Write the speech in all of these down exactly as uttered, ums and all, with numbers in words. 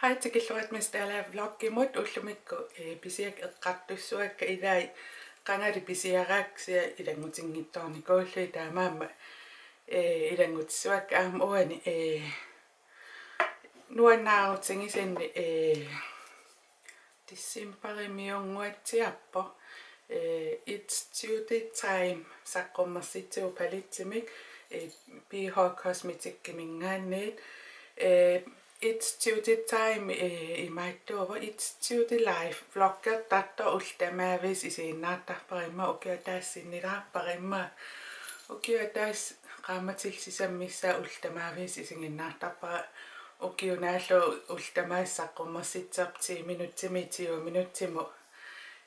Hej, tikilluarit Miss Dalager Vlogimut. Ullumikkut, eh, pisiakka eqqartussavakka, ilai qangali pisiaraakka kisianni ilanngutinngitsoornikuullugit, taamaammat, eh, ilanngutissavakka. Aamma uani, eh, nuannaarutigisanni, eh, decembarimiunnguatsiarpoq, eh, It's Judy Time saqqummersitsivoq palettimik, eh, B H Cosmeticsiminngaanniit. Eh, It's Judy Time, eh, imaattuuvoq: It's Judy Life, vloggertartoq ullut tamaaviisa isiginnaartarpara, immaqa ukioq ataaseq sinnilaarpara, immaqa ukioq ataaseq qaammatillu sisamat missaat ullut tamaaviisa isiginnaartarpara. Ukiup naallugu ullut tamaasa saqqummersitserput ti minutsimi, tyve minutsimut,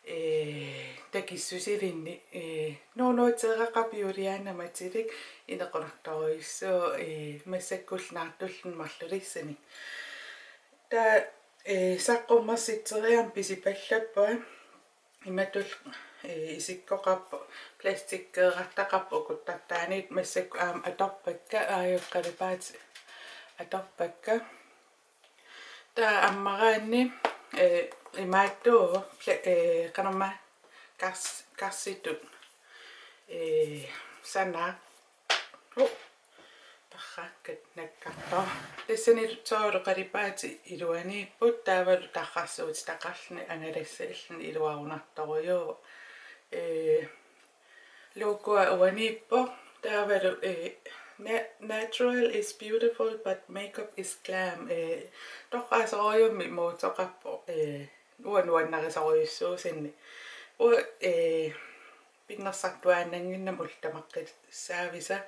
eh, takissusilinnik, eh, nuunuuteeraqarpoq Julianamik atilik, inequnartorujussuuvoq, eh, massakkullu naartulluni marlulissanik. Taava, eh, saqqummersitseriarmat pisipallappunga. Imatut, eh, isikkoqarpoq, plastikkeerartaqarpoq ukuttartaaniit, massakkut aamma atorpakka, aajuku qalipaatit atorpakka. Taava ammaraanni, eh, imaattuuvoq, pla-, eh, qanormaa, kars-, karsitut, eh, sanaaq. Uh, tarraakkat nakkartoq. Tassani soorlu qalipaatit iluaniipput, taavalu tarrarsuutitaqarluni angalassalluni iluarunartorujuuvoq. Eh, logoa uaniippoq, taavalu, eh, na-, natural is beautiful but makeup is glam. Eh, torraasorujummik mootoqarpoq, eh, uanga nuannarisorujussuusinni. Uanga, eh, pinnersartuaannannginnama ullut tamaqqissaavisa.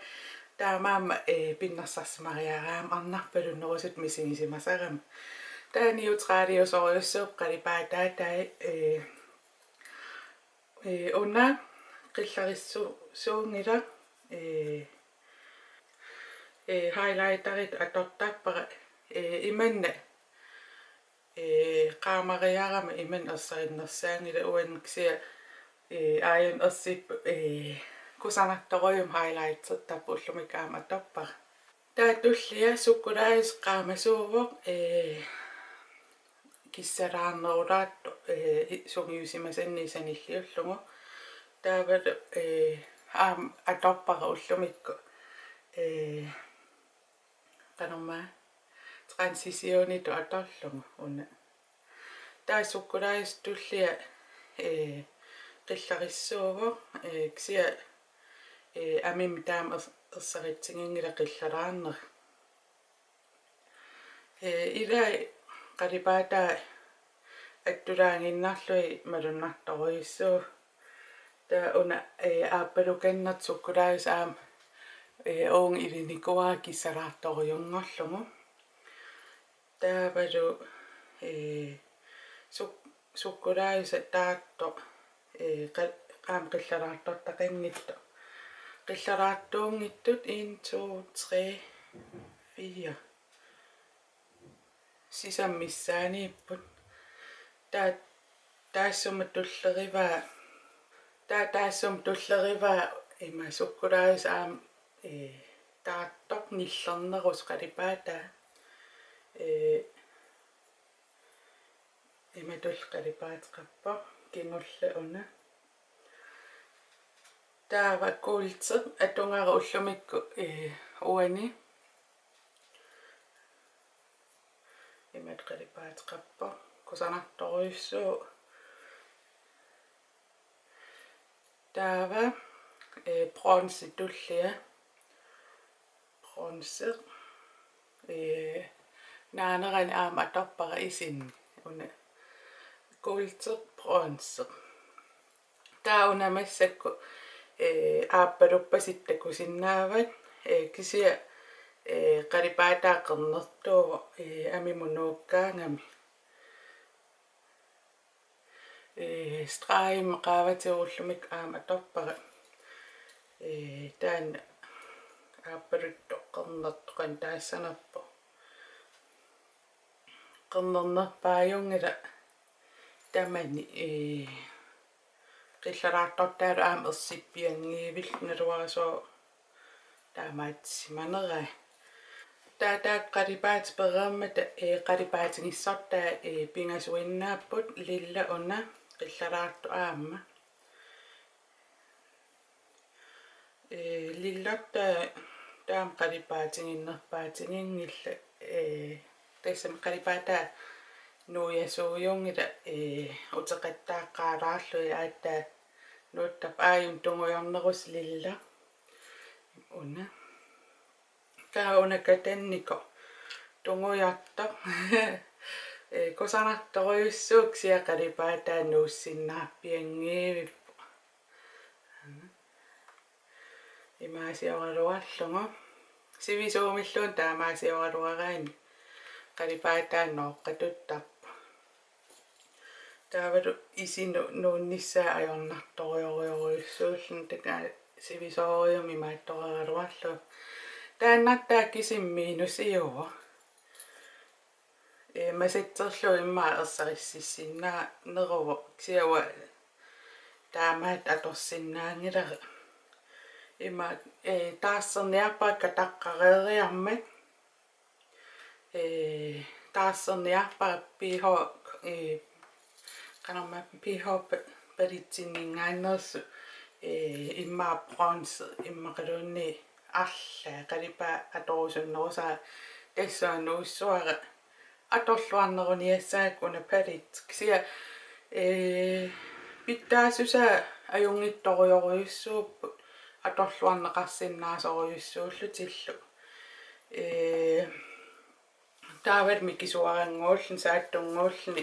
Taamaammat, eh, pinnersarsimariaraangama arnarpalunnerusutut misigisimasarama. Taava neutraliusorujussuupput qalipaataa taava, eh, eh, una qillarissu-, suunngilaq, eh, eh, highlighteritut atortarpara, eh, imanna, eh, qaamariarama imanna ersarinnersaanngilaq, uani kisianni, eh, aajuna ersippoq, eh, kusanartorujummik highlightertarpoq, ullumikkut aamma atorpara. Taava tullia sukkulaajusaq qaamasuuvoq, eh, kissalaarnerulaartoq, eh, i-, sungiusimasannik sanilliullugu. Taavalu, eh, aamma atorpara ullumikkut, eh, qanormaa, transitionitut atorlugu una. Taava sukkulaajusaq tullia, eh, qillarissuuvoq, eh, kisianni, eh, amimmi taama ers-, ersaritsiginngilaq qillalaarnera. Eh, ilai qalipaataa attulaaginnarlugit malunnartorujussuuvoq. Taava una, eh, aappalukannertoq sukkulaajusaq aamma, eh, uunga ilinikuuara kissalaartorujunngorlugu. Taavalu, eh, suk-, sukkulaajusaq taartoq, eh, qa-, aamma qillalaartortaqanngitsoq. Qillalaartuunngitsut en, to, tre, fire. Sisamat missaaniipput. Taava taassuma tullerivaa, taava taassuma tullerivaa ima sukkulaajusaq aamma, eh, taartoq nillernerusoq qalipaataa. Eh, imatut qalipaateqarpoq, kingulleq una. Taava kuulteq atugara ullumikkut, eh, uani. Imatut qalipaateqarpoq, kusanartorujussuuvoq. Taava, eh, bronze tullia. Bronze. Eh, naanerani aamma atorpara isinni. Una kuulteq, bronze. Taava una massakkut, eh, aappaluppasittoq takusinnaavat, eh, kisianni, eh, qalipaataa qernertuuvoq, eh, amimut nuukkaangami. Eh, stregimik qaavatigut ullumikkut aamma atorpara. Eh, taanna aappaluttoq qernertoq qanoq taassanerpoq. Qernernerpaajunngilaq tamani, eh, qillalaartortaalu aamma ersippianngivillugu, naluara sooq taamaatissimanerai. Taava taakku qalipaatit pereermata, ee, qalipaatigissartaa, ee, pingasuinnaapput, lilla una qillaraartoq aamma. Ee, lillartaa taama qalipaatiginnerpaatiginngillat, ee, tassami qalipaataa nuiasuujunngilaq, ee, uteqattaaqqaalaarlugit aatsaat nuuttarput, aajuna tungujornerusoq lilla. Una. Taava una katannikoq tungujortoq. Ee, kusanartorujussuuvoq kisianni qalipaataa nuussinnaarpianngivippoq. Imaasioraluarlugu. Sivisuumilluunniit taamaasioraluaraanni qalipaataa nooqqatuttarpoq. Taavalu isinut nuunnissaa ajornartorujorujorujussuulluni, taava sivisoorujummik imaattoraluarlugu. Taannartaa kisimi miinusiuvoq. Ee, masatserlugu immaqa ersarississinnaaneruvoq, kisianni uanga taamaattut atorsinnaanngilara. Immaqa, ee, taarserniarpara kataqqareeriarmat. Ee, taarserniarpara pH, ee, qanormaa pH pa-, palettinninngaanneersoq, ee, immaqa bronze, immaqaluunniit arlaat qalipaat atorusunnerusara, tassunga nuussavara atorluarneruniassagakku una palet. Kisianni, ee, pitsaassusaa ajunngitsorujorujussuupput atorluarneqarsinnaasorujussuullutillu. Ee, taavalu mikisuarannguulluni, saattunnguulluni,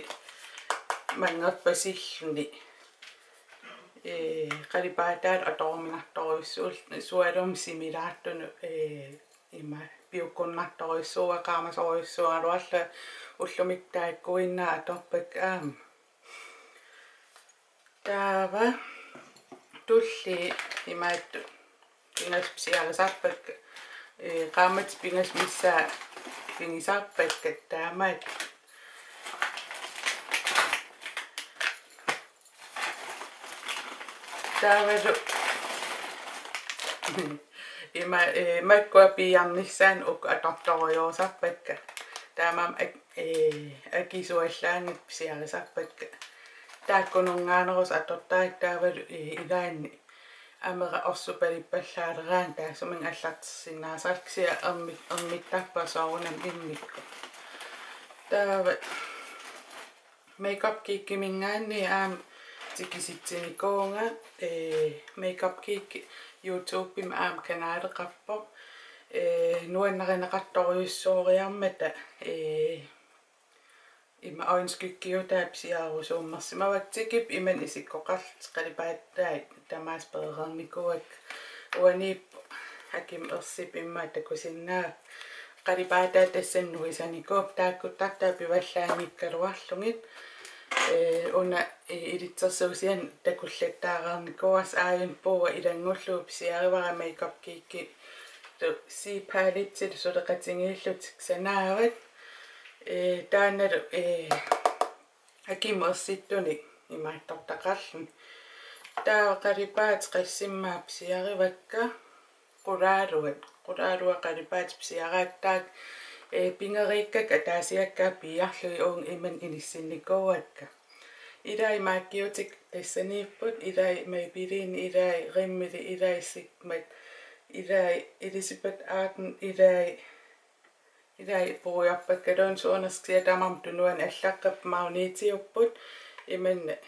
manngerpasilluni. Ee, qalipaataat atoruminartorujussuulluni, sualummik similaartunut, ee, ima piukkunnartorujussuuvoq, qaamasorujussuugaluarlunga, ullumikkut taakkuinnaat atorpakka aamma. Taava tulliit imaattut pingasut pisiarisarpakka, ee, qaammatit pingasut missaat pigisarpakka taamaattut. Taavalu ima, ee, makkua piiarnissaannut uku atortorujorsarpakka. Taamaammat ak-, ee, akisuallaanngitsut pisiarisarpakka. Taakkununngaanneersuusoq atortarakkit, taavalu, ee, ilaanni amera orsupalippallaaleraangat taassuminnga allartissinnaasarpara, kisianni ermit-, ermittarpara soorunami immikkut. Taava Makeup Geekiminngaanniit aamma tikisitsinikuuvunga, ee, Makeup Geek YouTubemi aamma kanaleqarpoq. Ee, nuannarineqartorujussuoriarmata, ee, ima øjenskyggiutaa pisiarerusuummersimavakka, tikip imannak isikkoqarlutik, qalipaatai tamaasa perereernikuuakka. Uaniippoq, akimut ersippoq, immaqa takusinnaavat. Qalipaataa tassani nuisanikuupput, taakkuttartai pivallaanngikkaluarlugit. Ee, una, ee, ilitsersuusianik takullattaareernikuuarsi, aajuna puua ilanngullugu pisiarivara, Makeup Geekip C-palettelu suleqatigiillutik sanaavat. Ee, taannalu, ee, akimut ersittunik imaattortaqarluni. Taava qalipaatit qassimmaa pisiarivakka, qulaaluat, qulaaluat qalipaatit pisiaraakka, taakku, ee, pigeriikkakka ataasiakkaat piiarlugit uunga imannak inissinnikuuakka. Ilai MAC-iutit tassaniipput, ilai Maybelline, ilai Rimmeli, ilai Sigmat, ilai Elizabeth Arden, ilai Ilai puigorpakkaluunniit suunersut, kisianni tamarmik tunuani allaqqapput, magnetiupput, imannak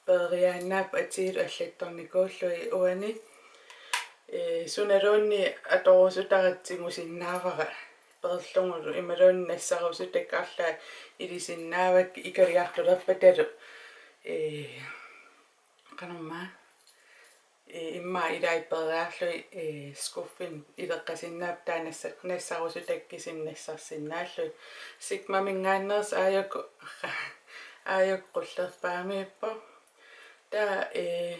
peeriaannaapput, atiilu allattornikuullugit uani. Ee, sunaluunniit atorusutara tigusinnaavara peerlugulu, imaluunniit nassarusutakka arlaat ilisinnaavakka ikaliartulerpatalu. Ee, qanormaa, ee, immaqa ilai peeriarlugit, ee, skuffinik ileqqasinnaapput, taava nassa-, nassarusutakka kisianni nassarsinnaallugit. Sigmaminngaanneersoq aajuku, aajuku qullerpaamiippoq. Taava, ee,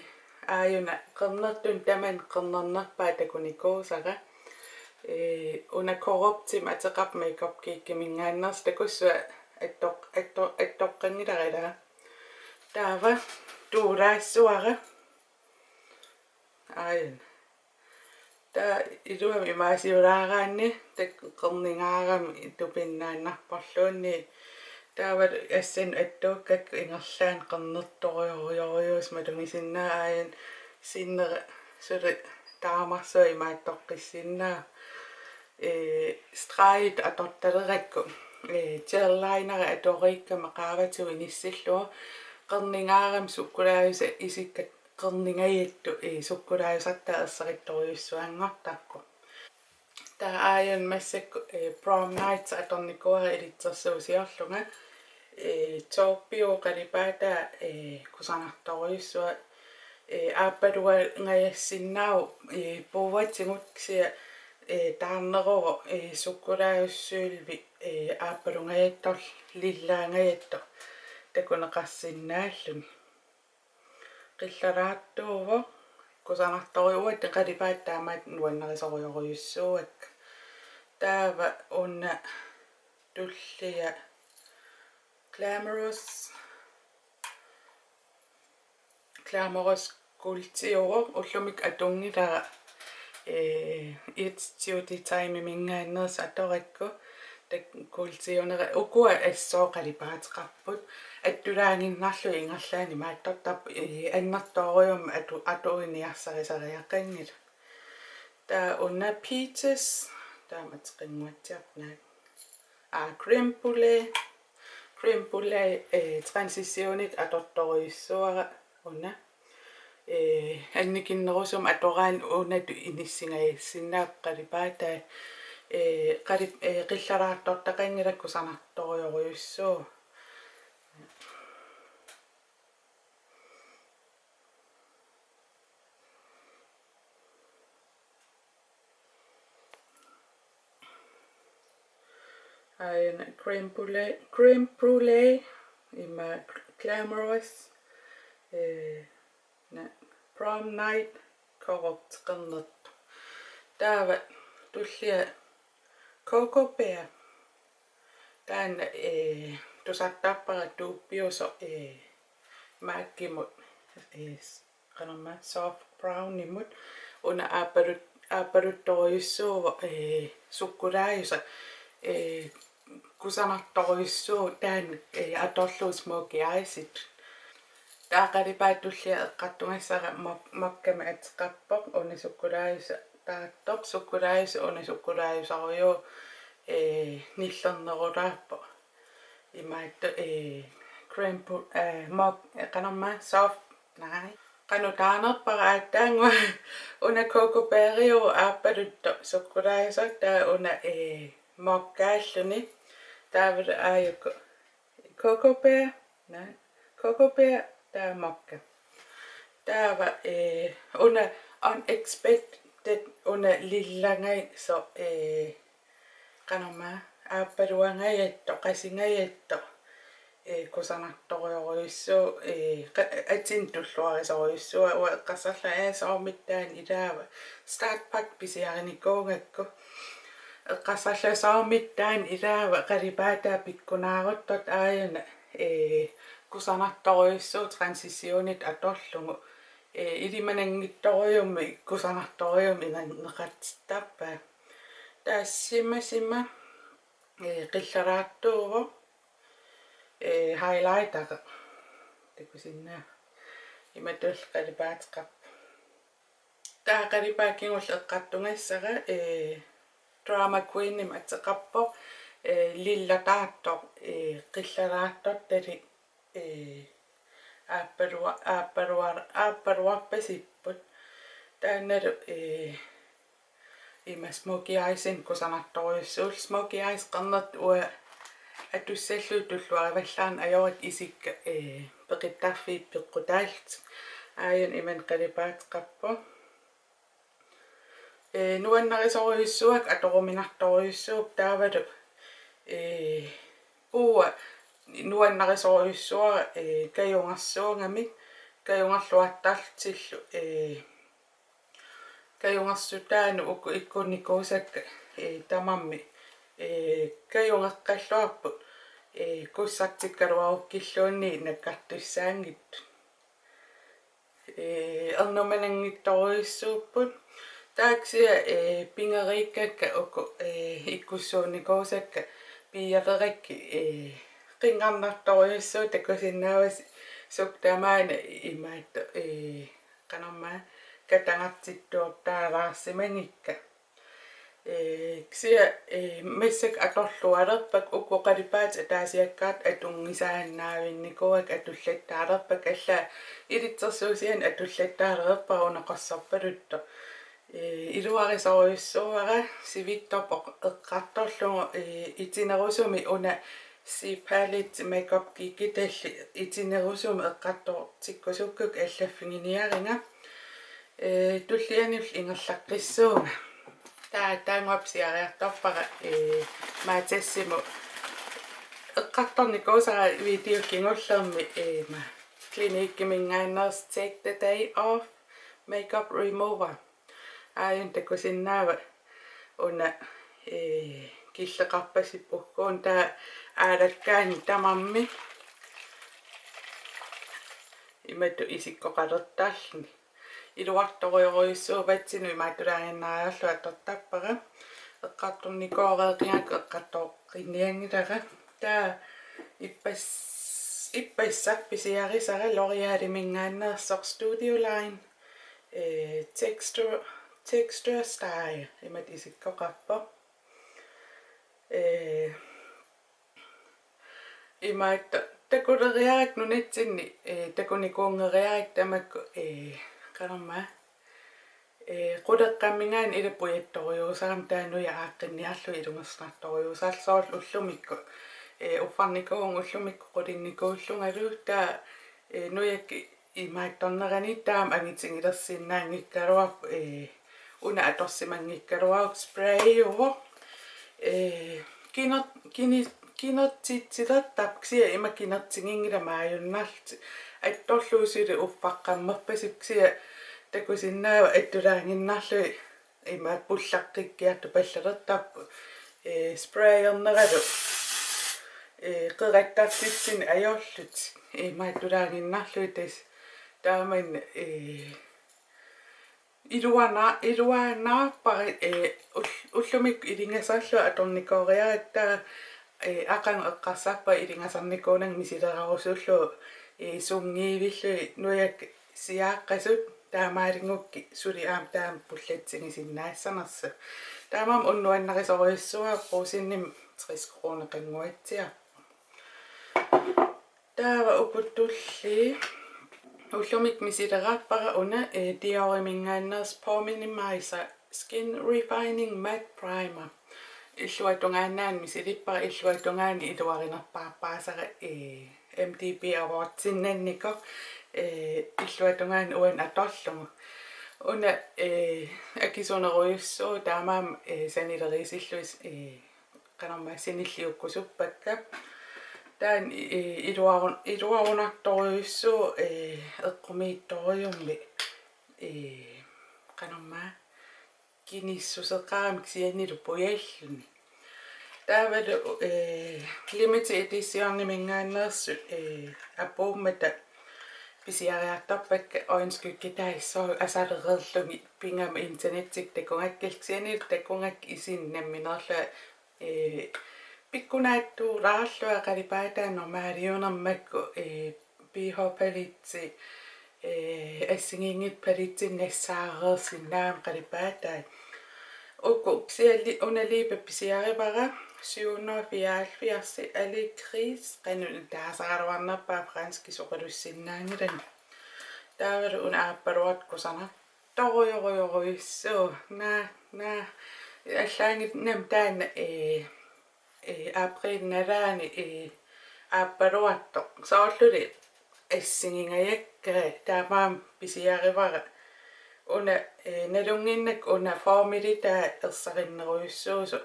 aajuna qernertunik tamanit qernernerpaaq takunikuusara. Ee, una Corruptimik ateqarpoq, Makeup Geekiminngaanneersoq, takussuaq attoq-, attoq-, attoqqanngilara ilaa. Taava tuulaassavara. Aajuna. Taava iluamik imaasiulaaraanni taakku qerningaarami tupinnaannarporluunniit. Taava assanut attuukkakku ingerlaannaq qernertorujorujussuuvoq, malugisinnaavoq aajuna sinnera suli taamarsuaq imaattoqqissinnaavoq. Ee, stregit atortalerakku, ee, gel lineri atoriikkama qaavatigut inissillugu qerningaarami sukkulaajusaq isikka qerningajattut, ee, sukkulaajusartaa ersarittorujussuanngortarpoq. Taava aajuna massakkut, ee, Prom Night atornikuuara ilitsersuusiorlunga. Ee, taupe-uvoq qalipaataa, ee, kusanartorujussuaq. Ee, aappaluangajassinnaavoq, ee, puuatigut kisianni, ee, taarneruvoq, ee, sukkulaajusaq sølvi, ee, aappalungajattorlu lillaangajattoq takuneqarsinnaalluni. Qillaraartuuvoq, kusanartorujuuvoq, qalipaataa taamaattoq nuannarisorujorujussuuakka. Taava una tullia Glamorous, Glamorous kuultiuvoq, ullumikkut atunngilara, ee, It's Judy Time-iminngaanneersoq atorakku. Taakku kuultiunera, ukua assut qalipaateqarput. Attulaaginnarlugit ingerlaannaq imaattortarput, ee, annertoorujummik atu-, atuiniarsarisariaqanngilaq. Taava una Peaches, taama ateqanguatsiarpoq naak. Aa, Crème Brûlée. Crème Brûlée, ee, transitionit atortorujussuuara una. Ee, annikinnerusumik atoraanni unatut inissingajassinnaapput qalipaataa. Ee, qalip-, ee, qillaraartortaqanngilaq, kusanartorujorujussuuvoq. Aajuna Crème Brûlée, Crème Brûlée, ima Glamorous, ee, na, Prom Night, kororteqarnertoq. Taava tullia Cocoa Bear. Taanna, ee, tusartarpara dupe-usoq, ee, MAC-imut, ee, qanormaa, Soft Brown-imut, una aappalut-, aappaluttorujussuuvoq, ee, sukkulaajusaq, ee, kusanartorujussuuvoq taanna, ee, atorlugu smokey eyes-itut. Taava qalipaat tullia eqqartugassara mok-, mokkamik ateqarpoq, una sukkulaajusaq taartoq, sukkulaajusaq una sukkulaajusarujuuvoq, ee, nillernerulaarpoq. Imaattoq, ee, Crème Brû-, ee, mok-, ee, qanormaa, Soft, naa. Qanoq taanerpara aatsaannguaq, una Cocoa Bear-iuvoq aappaluttoq sukkulaajusaq, taava una, ee, mokkaalluni. Taavalu aajuku Cocoa Bear, naa, Cocoa Bear, taava mokka. Taava, ee, una Unexpected, una lillangajattoq, ee, qanormaa, aappaluangajattoq, qasingajattoq, ee, kusanartorujorujussuuvoq, ee, qa-, atsinnut tulluarisorujussuuvoq, uanga eqqarsarlunga, ee, soormitaanna ilaava. Start Pack pisiarinikuugakku. Eqqarsarlunga soormitaanna ilaava, qalipaataa pikkunaaruttortoq aajuna, ee, kusanartorujussuuvoq transitionit atorlugu. Ee, ilimananngitsorujummik, kusanartorujummik inerneqartittarpaa. Taava Shimma Shimma, ee, qillaraartuuvoq, ee, highlighteri. Takusinnaavat. Imatut qalipaateqarpoq. Taava qalipaat kingulleq eqqartugassara, ee, Drama Queen-imik ateqarpoq, ee, lilla taartoq, ee, qillaraartortalik, ee, aappalua-, aappalua-, aappaluarpasipput. Taannalu, ee, ima smokey eyes-inik kusanartorujussuullutik, smokey eyes qernertoq uanga atussallugit tulluarivallaarneq ajorakku isikka, ee, peqittarfiit peqqutaallutik. Aajuna imannak qalipaateqarpoq. Ee, nuannarisorujussuuakka, atoruminartorujussuupput taavalu, ee, puua nuannarisorujussuara, ee, kajungersuugamik, kajungerluartarlutillu, ee, kajungersutaanut uku ikkunnikuusakka, ee, tamarmik, ee, kajunngeqqalluarput, ee, kussartikkaluarukkilluunniit nakkartussaanngitsut. Ee, ernumananngitsorujussuupput. Taava kisianni, ee, pigeriikkakka uku, ee, ikkussuunnikuusakka piialerakkit, ee, qinngarnartorujussuuvoq, takusinnaavasi sukkut tamaana imaattoq, ee, qanormaa katagartittuortaalaarsimagikka. Ee, kisianni, ee, massakkut atorlualerpakka, uku qalipaatit ataasiakkaat atunngisaannaavinnikuuakka, atullattaalerpakka, allaat ilitsersuusianik atullattaalereerpara una qorsorpaluttoq. Ee, iluarisorujussuuara sivitsorpoq eqqartorlugu, ee, itinerusumik una Z Palette Makeup Geekitalli itinerusumik eqqartortikkusukkakka allaffiginiariga. Ee, tullianullu ingerlaqqissuunga. Taa-, taannguaq pisiariartorpara, ee, Matassimut eqqartornikuusara video kingullermi, ee, ma-, Cliniquemingaanneersoq Take the Day Off Makeup Remover. Aajuna takusinnaavat una, ee, killeqarpasippoq ukkuuna, taava aalakkaanni tamarmi imatut isikkoqalertarluni. Iluartorujorujussuuvoq, vatsinut imaattulaaginnariarlugu atortarpara. Eqqartornikooreeqigakku eqqartoqqinnianngilara. Taava ippas-, ippassaq pisiarisara L'Oréalimingaanneersoq Studio Line, ee, Texture, Texture Style, imatut isikkoqarpoq. Ee, imaattoq takuleriarakku nunatsinni, ee, takunikuunngeriarakku tamakku, ee, qanormaa, ee, quleqqamminngaanniit ila pujattorujuusarami, taava nujat aaqqinniarlugit ilungersunartorujussuusarluni, soorlu ullumikkut, ee, uffarnikuuvunga ullumikkut qulinnikuullungalu, taava, ee, nujakkut imaattornerani taama angitigilersinnaanngikkaluarpoq, ee, una atorsimanngikkaluarukku. Sprayiuvoq, ee, kiner-, kini-, kinertitsilertarpoq, kisianni ima kinertiginngilaq maajunnarlutik. Attorlugu suli uffaqqammerpasippoq, kisianni takusinnaavat attulaaginnarlugit ima pullaqqikkiartupallalertarpoq, ee, sprayerneralu, ee, qerattartitsineq ajorlutik, ee, imaattulaaginnarlugit tassa. Taamani, ee, iluana-, iluanaarpara, ee, ul-, ullumikkut ilingasarlunga atornikooriarakku, taava, ee, aqagu eqqarsarpunga ilingasarnikuunanga misilerarusullugu, ee, sungiivillugit nujakkut siaaqqasut, taamaaligukkit suli aamma taama pullatsigisinnaassanersut. Taamaammat una nuannarisorujussuuara, Brugsenimi tres kroneqannguatsiarpoq. Taava uku tulliit ullumikkut misilerarpara una, ee, Diorimingaanneersoq Pore Minimizer Skin Refining Matte Primer. Illuatungaannaani misilippara, illuatungaani iluarinerpaarpaasara, ee, M D P Awardsinnannikoq, ee, illuatungaani uani atorlugu. Una, ee, akisunerujussuuvoq, taamaammat, ee, sanileriisillugit, ee, qanormaa sanilliukkusuppakka. Taanna, ee, iluarun-, iluarunartorujussuuvoq, ee, eqqumiitsorujussuarmik, ee, qanormaa kinissuseqarami kisiannilu pujalluni. Taavalu, ee, limited editioniminngaanneersut, ee, apuummata pisiariartorpakka, øjenskyggetai, soorlu asalereerlugit pigama internettikkut takugakku, kisianni takugakku isiginnaanerlunga, ee, pikkunaattuulaarlunga qalipaataa normaliunermagukku, ee, B H paletti, ee, assigiinngitsut palettit nassaareersinnaammata qalipaatai. Uku kisianni una liipi pisiarivara syv hundrede og fireoghalvfjerds Allégris, qanoq taasaraluarnerpaa, franskit soqalussinnaanngilanga. Taavalu una aappaluartoq kusanartorujorujorujussuuvoq. Naa, naa, allaanngilaq nammineq taanna, ee, ee, april nalaani, ee, aappaluartoq. Soorluli assigingajakka, taamaammat pisiarivara. Una, ee, nalunnginnakku una formilitaa ersarinnerujussuusoq,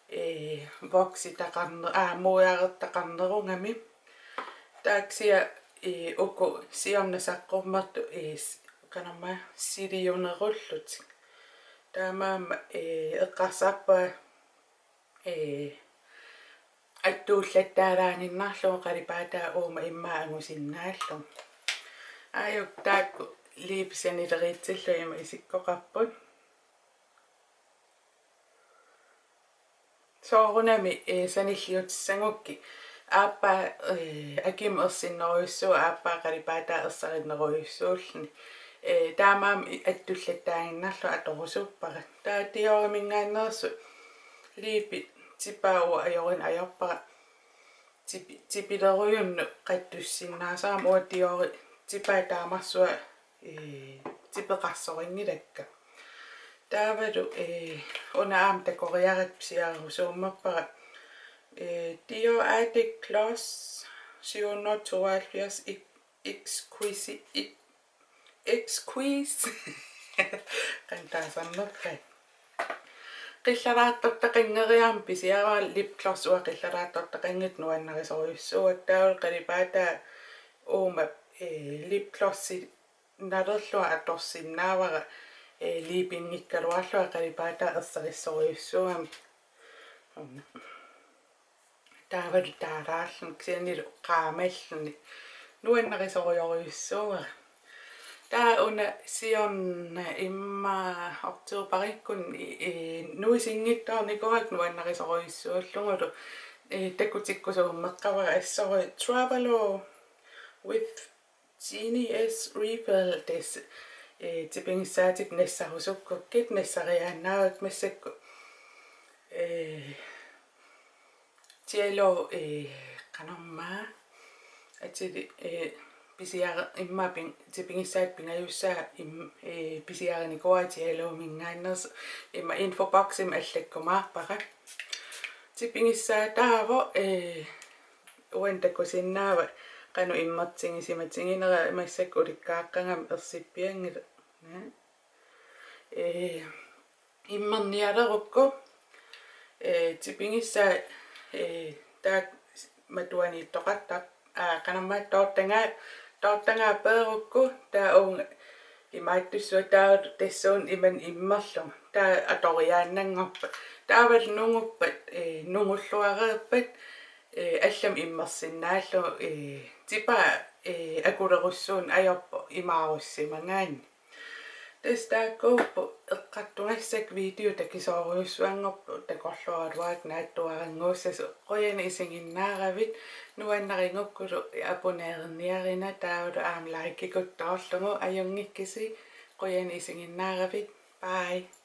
ee, voksitaqarne-, aa, muiarertaqarnerugami. Taava kisianni, ee, uku siorna saqqummertut, ee, s-, qanormaa siliunerullutik. Taamaammat, ee, eqqarsarpunga, ee, attuullattaalaaginnarlugu qalipaataa uuma immaqa angusinnaallugu. Aajuku taakku liipi sanileriitsillugit ima isikkoqarput. Soorunami, eh, sanilliutissagukkit. Aappaa, eh, akimut ersinnerujussuuvoq, aappaa qalipaataa ersarinnerujussuulluni. Eh, taamaammat i-, attullattaaginnarlugu atorusuppara. Taava Dioriminngaanneersut liipit tipaa uanga ajorineq ajorpara. Tipi-, tipilerujunnut qattussinnaasarami, uanga Diori tipaa taamarsuaq, eh, tipeqarsorinngilakka. Taavalu, eh, una aamma takoriarakkit pisiarerusuummerpara. Eh, Dior Addict Gloss syv hundrede tooghalvfjerds ex-, exquisi-, ex-, Exquise. Qanoq taasarnerpaat. Qillaraartortaqanngeriarmat pisiarivara, lipgloss uanga qillaraartortaqanngitsoq, nuannarisorujussuuara. Taavalu qalipaataa uuma, eh, lipglossi nalerlunga atorsinnaavara, eh, liipinngikkaluarlunga qalipaataa ersarissorujussuugami. Taavalu taaraarluni kisiannilu qaamalluni, nuannarisorujorujussuuara. Taava una siorna immaqa oktoberikkunni, eh, nuisinngitsoornikuuara nuannarisorujussuullugulu, eh, takutikkusuummeqqavara, assorujuk Traveler with Genie S Refill. Tassa, eh, tipigissaatit nassarusukkukkit, nassariaannaavakka massakkut. Eh, Dialo, eh, qanormaa. Atili, eh, pisiare-, immaqa pin-, tipigissaatit pingajussaat im-, eh, pisiarinikuuara Dialominngaanneersoq, immaqa infoboximi allakkumaarpara. Tipigissaataavoq, eh, uani takusinnaavat qanoq immertigisimatiginera, massakkut ulikkaaqqagami ersippianngilaq. Eh, immernialerukku, eh, tipigissaat, eh, taakku matuaniittoqartarput, aa, qanormaa, toortagaa, toortagaa peerukku, taava uunga imaattussuaq, taava tassuuna imannak immerlunga. Taava atoriaannanngorpat. Taavalu nunguppat, eh, nungulluareerpat, eh, allamik immersinnaallugu, eh, tipaa, eh, akulerussuunneq ajorpoq imaarussimagaanni. Tassa taakkuupput eqqartugassakka, video takisoorujussuanngorpoq, takorlooraluarlugu naatsuarannguussasoq. Qujanaq isiginnaaravit, nuannarigukkulu abonnererniarina, taavalu aamma likekuttoorlugu, ajunngikkisi, qujanaq isiginnaaravit. Bye.